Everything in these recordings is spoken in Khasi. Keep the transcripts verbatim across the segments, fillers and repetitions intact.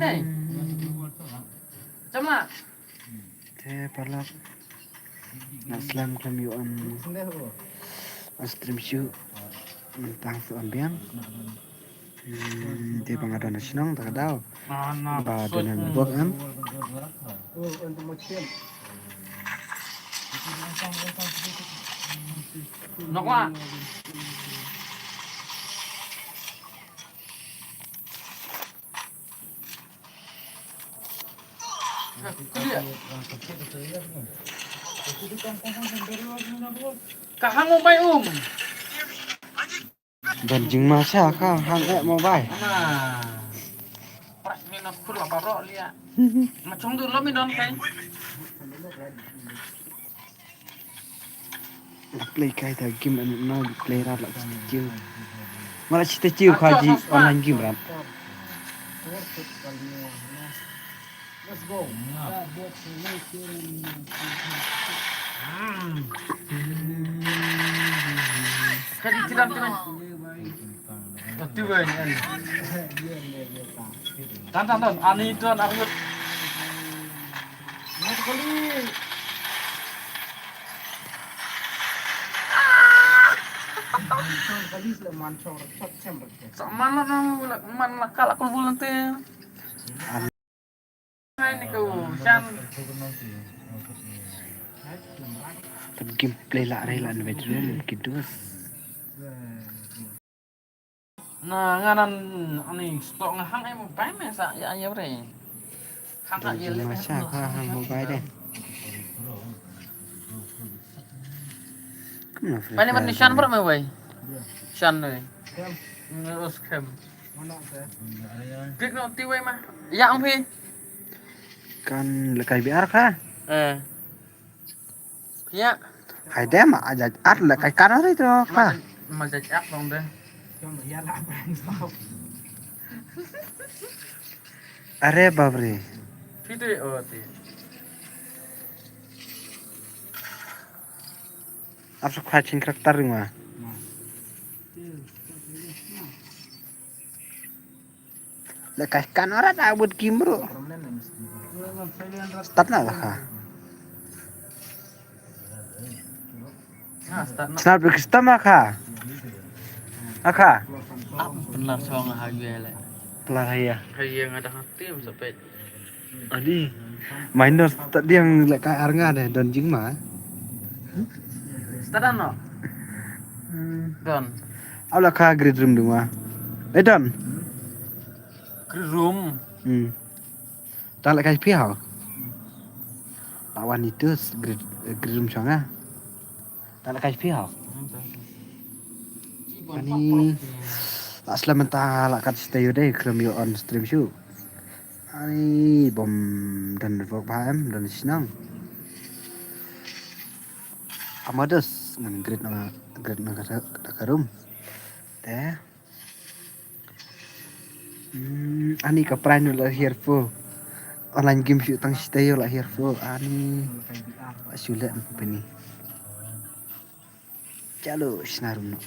Hey. Chama. Te paralok. Nga slem khlem ïoh ban stream shuh. Mynta shu wan biang. Hmm, te ba nga don ha shnong te ka daw. Ba don network em. Nok wa. Ka hang u bai um. Don jingma sha ka hang eh mo bai. Prak ni na kur la barok lia. Ma chong du lo mi don kai. La play kai ta game an no play rat la chitiu. Mala chitiu ka ji online game rat. Let's go. Kan tilam tilam. Tiba ni. Tan tan tan. Ani tuan aku. Sa man la, man la kala kul bul nanti. Hai ni ko, shan. Kan gameplay la re la ni bedroom ki dus. Na nga nan ani stok nga hang ai mobile me sa ya ya re. Hang ai le. Masa ka hang mobile de. Pale man nishan bro me wai. Shan ne. Nus kem. Klik no ti wai ma. Ya ang phi. Kan lekai biar ka. Eh. Ya. Hai de ma aja at lekai kan hari tu ka. Ma aja at dong de. Are babre. Phi tu oh ti. Ap sa khwai chin karakter ring ma. Le kai kan ora da bud kim bro. Start na la kha. Snap le system a kha. A kha. Ap pynlar song ha ye le. Pynlar ha ye. Ha ye nga da ha tim sa pet. Adi. Minor start diang le kai ar nga de don jingma. Start ano? Don. Au la kha grade room duma. Eh don. Grade room. Hmm. Ta le kai phi hau. Ta wan itu grade grade room shanga. Ta la kai phi hau. Ani la slem mynta la kat stay yu dei khlem yu on stream shu. Ani bom don vok ba em don shnong. Amados ngan grid na grid na ka room. Te. Hmm, ani ka pran la hiar fo. Online game shu tang stay la hiar fo. Ani. Shu le peni. Chalo, shna room no.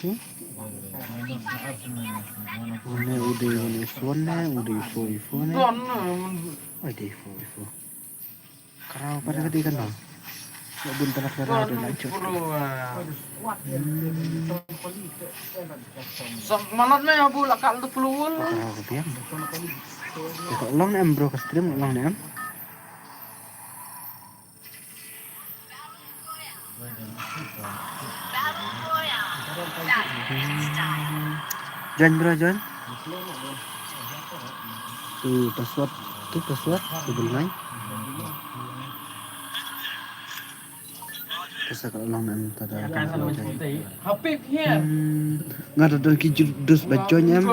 Hmm. One u dei one is one ne, u dei four is four ne. U dei four is four. Karaw pada ka dei kan bang. Nak bun tengah karaw tu nak cuk. Sok manat me abu lakal tu pelul. Karaw ka biang. Ka long ne em bro ka stream long ne em. Join bro join. Tu password tu password tu belngai. Kasa ka long nan ta da. Nga da don ki dus ba join em.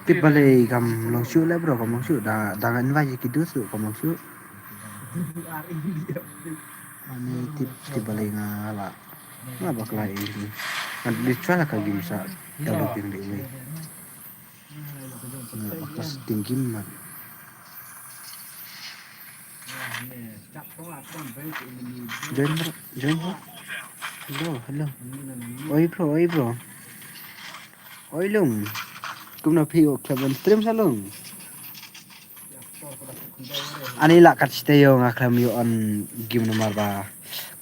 Tip balei kam long shu le bro kam long shu da da ngan vai ki dus kam long shu. Ani tip tip balei nga la. Nga bakla ini. Kan di chwa ka gim sa. Kalau ting di ini. Nga bakla ting gim man. Join bro, join bro. Hello, hello. Oi bro, oi bro. Oi lung. Kumno phi u khlem stream sa lung. Ani la kat stay yo nga khlem yo on game nomor ba.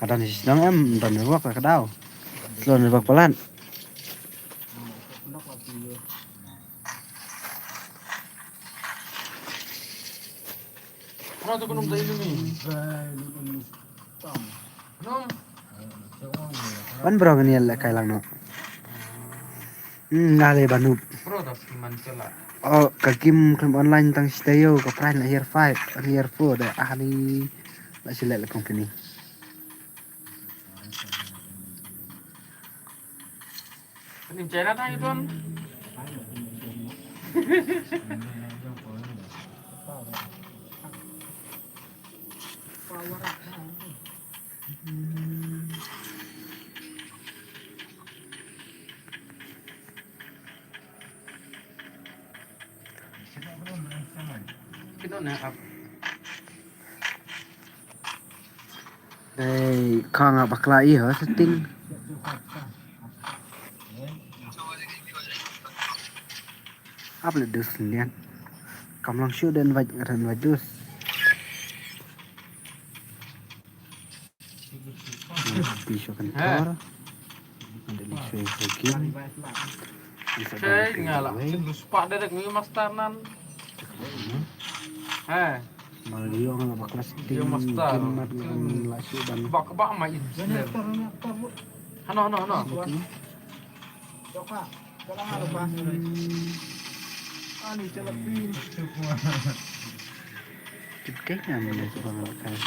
Ka don si sdang em don network ka daw. Slow network palat. Wan bro ngin ïa lehkai lang noh. Hmm, nga leh ba noob. Oh, ka game khlem online tang stay yo ka prize na year five, na year four da ahli la select la company. Nim China tang iton. Kino na ap. Ei, ka nga bakla i ha setting. Ap le dus nian. Kam long shu den vaj ran vaj dus. Pi shu kan tor. Ande ni shu game. Cei nga la sin du spa derek ngi master nan. He. Mal yo nga ba kelas Yo master. Game mat nga la shu ban. Bak bak ma in. Hano hano hano. Ani chala pin. Kit kai nga mele tu bang la kai.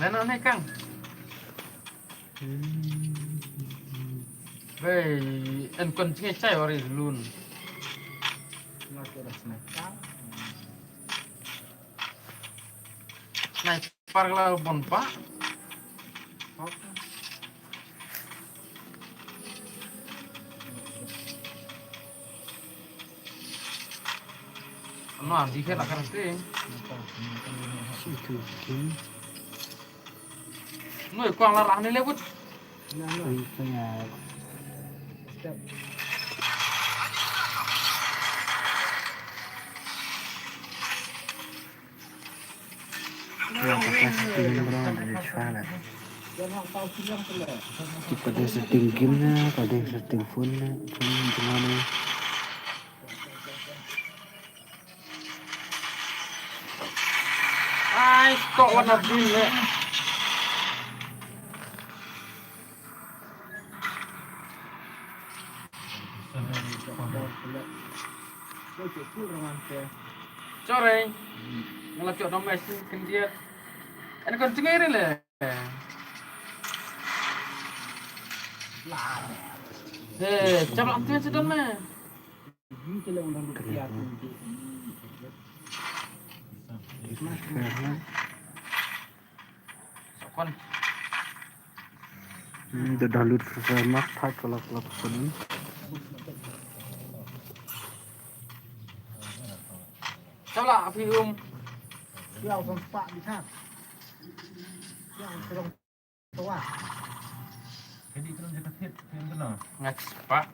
Lano ne kang. Bei, en kon chinge chai ori lun. Sniper la bon pa. No, di ke la kan sting. Noi kwang la rah ni le but. Kita ada setting game na, ada setting phone na, phone gimana? Ai, stok warna pink le. Chorei. Ngala chok dong mai sin kendiat. An kon tengeri le. He, chap lang tu sedang me. Sokon. Hmm, dah dah lut selesai mat, thai kelak kelak kuning. Chap lah, api um. Yang sempat di sana. Yang sedang Nga spah.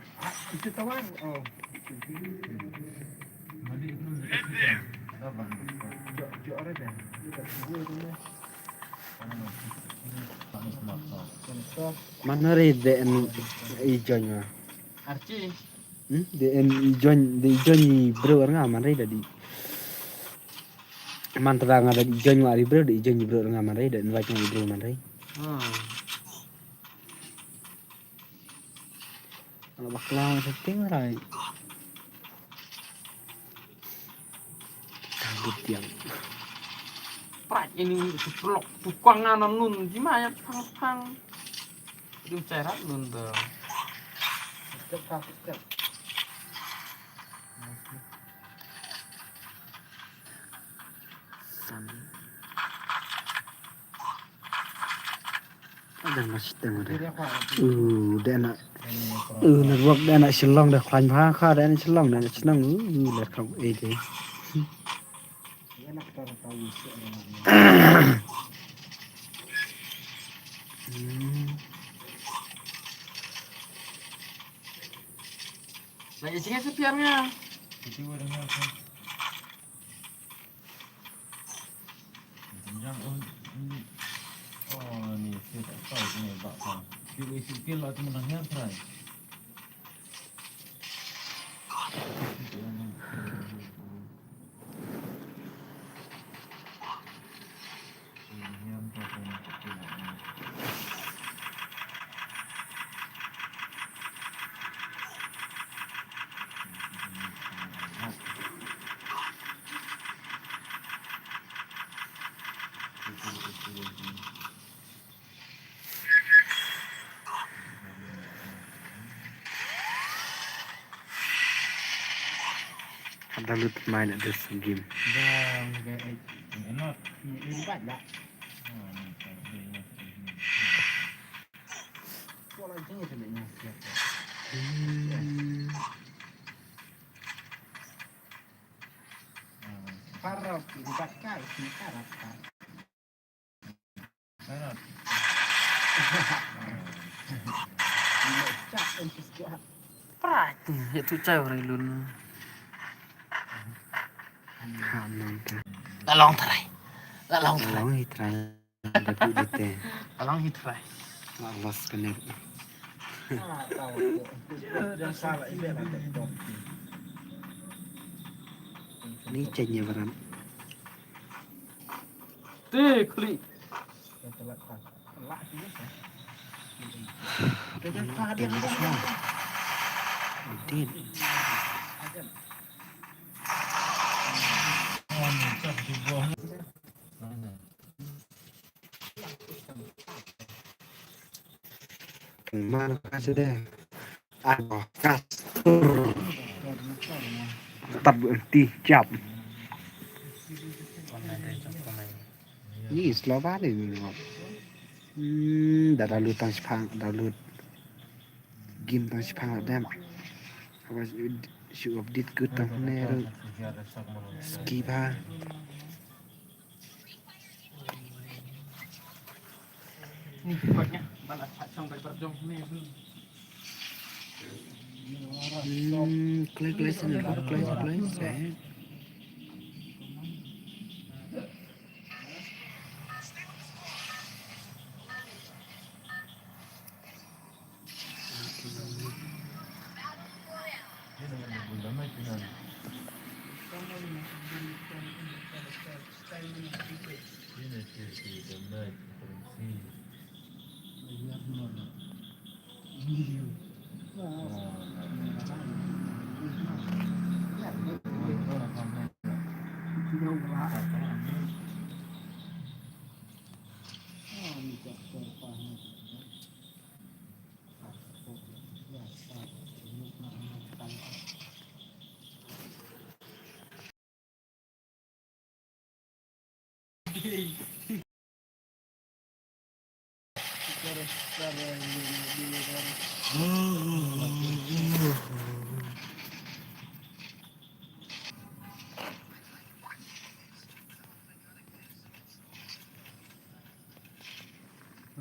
Mano re de en i join ma. Archie. Hmm? De en i join, de i join i bro ar nga man re da di. Man tara nga da i join nga ari bro, da i join i bro nga man re, da invite nga i bro man re. Hmm. Ala bakla setting rai. Takut yang. Prak ini seplok tukang anan nun jima ya pang pang. Dum cerat nun tu. Step, step, step. Ada masih tengok deh. Uh, dia nak. Uh, network dia nak Shillong dah khlaiñ bha kha, dia nak Shillong, dia nak Shillong. Uh, uh, dah kau eh deh. Hmm. Lagi sini sepiarnya. Itu warnanya apa? Jangan, oh, ini. Oh, ini, saya tak tahu ini, Pak. Pak. Sipil, sipil lah, cuma dah nyantai. Ada lut main ada game. Hmm. Prat, ya tu cai orang ilun. La long trai. La long trai. La long hi trai. Ada tu dite. La long hi trai. La lost connect. Ni chenye baram. Te khli. Mana kasih deh. Ano, kas. Tab ti jap. Ni slow ba ni. Hmm, da download tang shipang, download. Game tang shipang dem. Awas shu update ku tang ne ru. Skip ha. Hmm, klik, klik sini, klik, klik, eh.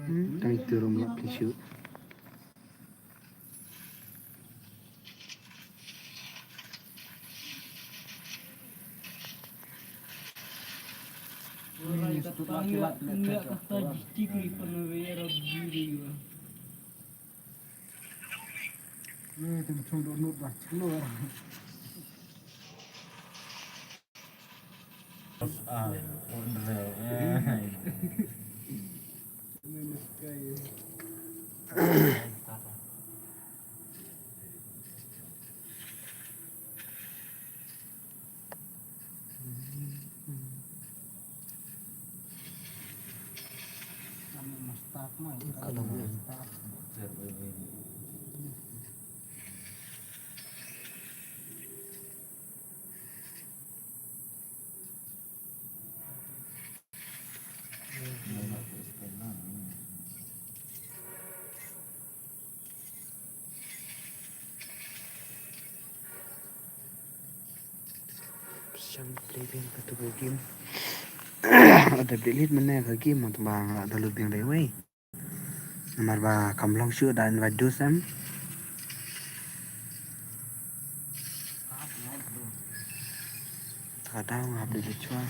Hmm, tang itu rum lap tisu. Katu ka game. Ada delete mynne ka game, tang ba nga download biang da iwei. Namar ba kam long shuh da invite duh em. Ka dang hap delete shuwa.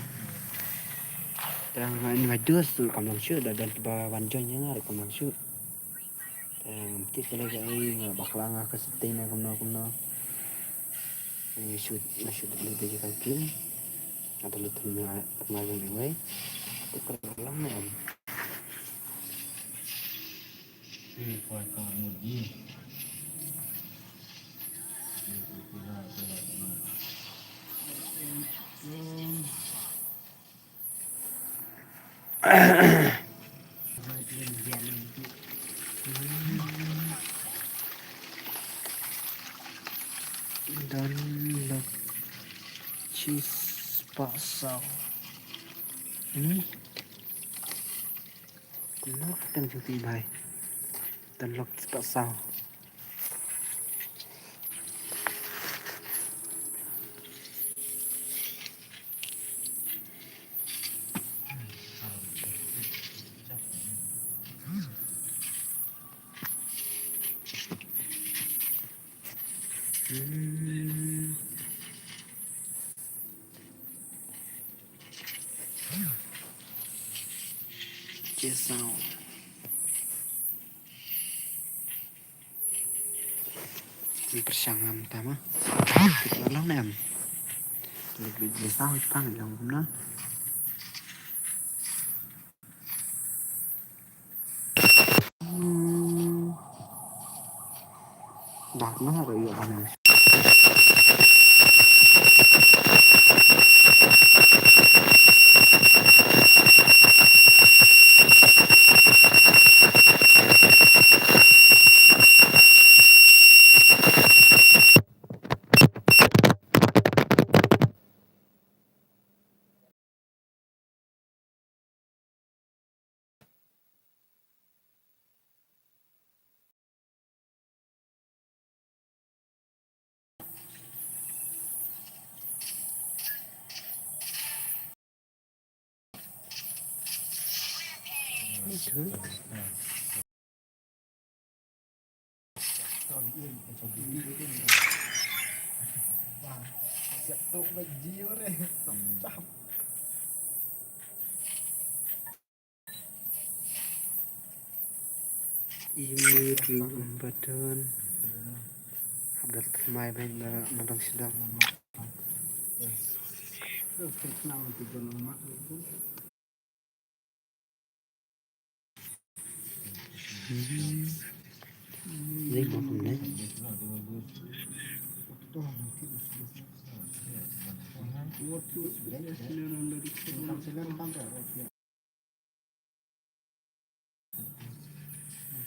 Tang nga invite duh, kam long shuh da, da ba wan join ïa nga ruh kam long shuh. Te ngam tip balei kaei, nga bakla nga ka setting ne kumno kumno. Nga shu, nga shu delete ïa ka game. Nga delete thymmai, thymmai jong iwei. Te ka long ne em. Download shispah saw. Hmm? Kumno ka kyrteng jong phi bhai? Download shispah saw. Hmm. Jingsaw. Pyrshang ngam tama. Kita long nem. Lebih jingsaw pang long kumno. Hmm. Dak na ro ïa ba nang. Email, button. Update my bank na, na dong sidang. Ni mo kumne.